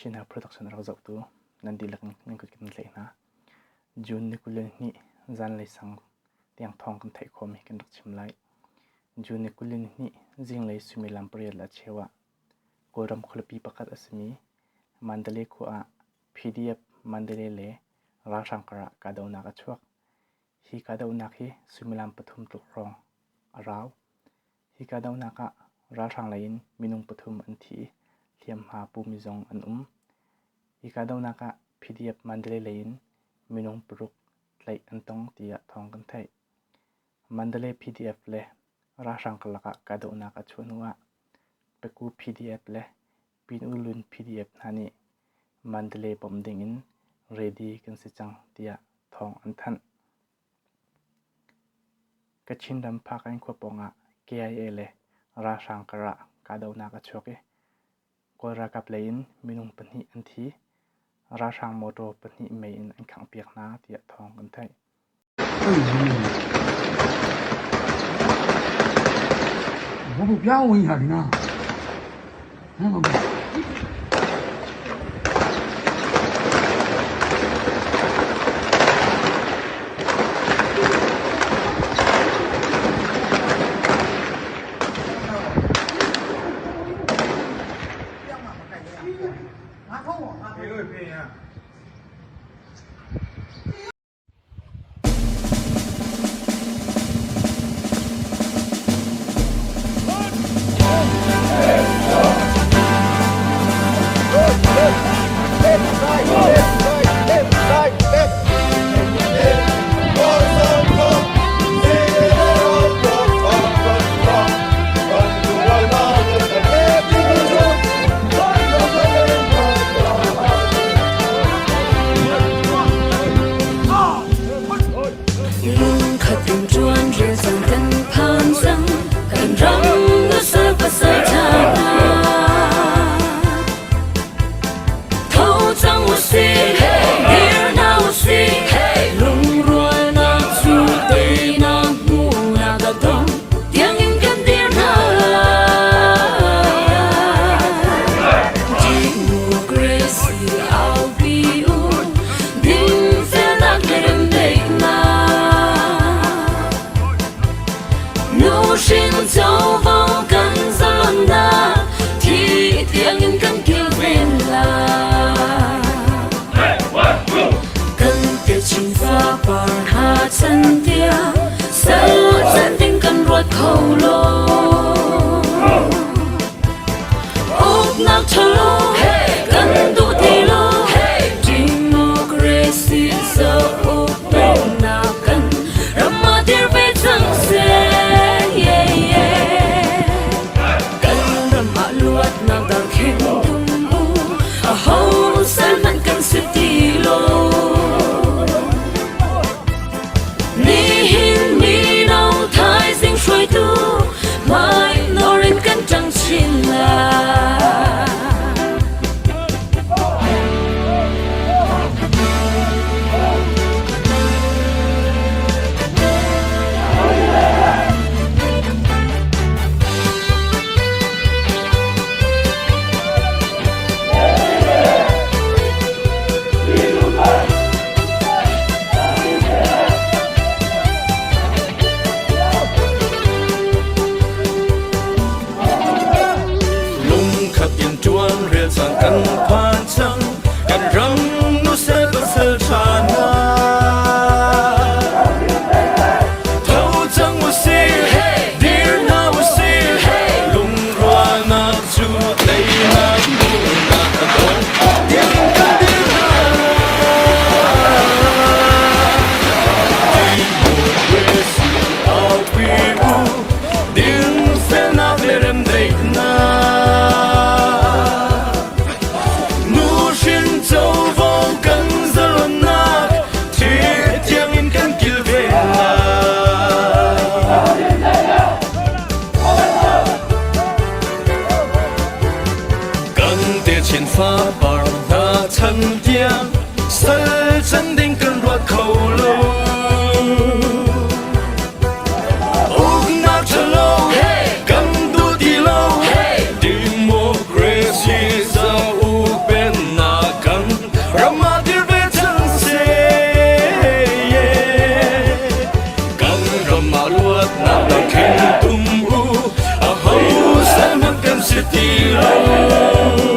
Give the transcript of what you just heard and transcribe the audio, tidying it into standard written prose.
Chin Hau Production rak zohtu nan dihlak in nan kut kan tlaih hna. June ni 22 zanlei sang tiang thawng kan theih khawhmi kan rak chim lai. June ni 22 zinglei suimilam pariat le a cheu ah Kawlram khualipi pakhat a simi Mandalay khua ah PDF Mandalay le ralhrang karah kahdohnak a chuak. Hi kahdohnak hi suimilam pathum tluk hrawng a rau. Hi kahdohnak ah ralhrang lei in minung pathum an thi i hliamhma pumi zong an um. Hi kahdohnak ah PDF Mandalay lei in minung paruk tlaih an tong tiah thawng kan theih. Mandalay PDF le ralhrang karlak ah kahdohnak a chuah hnu ah Paku PDF le Pinulun PDF hna nih Mandalay bawmh ding in ready kan si cang tiah thawng an thanh. Kachin ram Phakain khua pawngah KIA le ralhrang karah kahdohnak a chuak i Kawl ralkap lei in minung pahnih an thi. Ralhrang mawṭaw pahnih mei in an khanghpiak hna tiah thawng kan theih. 我不表问一下你啊，那个。 Lungkhat in ṭuan rel cang kan phan cang, kan ram na sal pasal ṭha hna. Tho cang u sih, dir hna u sih, lungrualnak cu teinak hmuhnak a dong, tiangin kan dir hna lai. Democracy aupi u, Dinfelnak le remdaihnak Nuhrin covo kan zalonnak thi tiangin kan kilven lai. Kan techin fapar hna chan tiang sal chan ding kan ruat kho lo. Uknak ṭhalo kan duh ti lo. Democracy zauk pennak kan ram ah dir ve cang seh. Yeah, yeah. Kan ram ah luatnak darkhing tum u. Aho sal hmanh kan si ti lo. Nihin mino thaizing hruaitu hmai nawr in kan ṭang chin lai. Lungkhat in ṭuan rel cang kan phan cang kan ram nu sel pasal ṭha hna. Tho cang u sih, dir hna u sih, lungrualnak cu teinak hmuhnak a dawt. Tiang kan dir hna. Dinfelnak le remdaihnak Nuhrin covo kan zalonnak thi tiangin kan kilven lai. Kan techin fapar hna chan tiang sal chan ding kan ruat kho lo. Uknak ṭhalo kan duh ti lo. Democracy za u pennak. Luatnak darkhing tum u, aho sal hmanh kan si ti lo.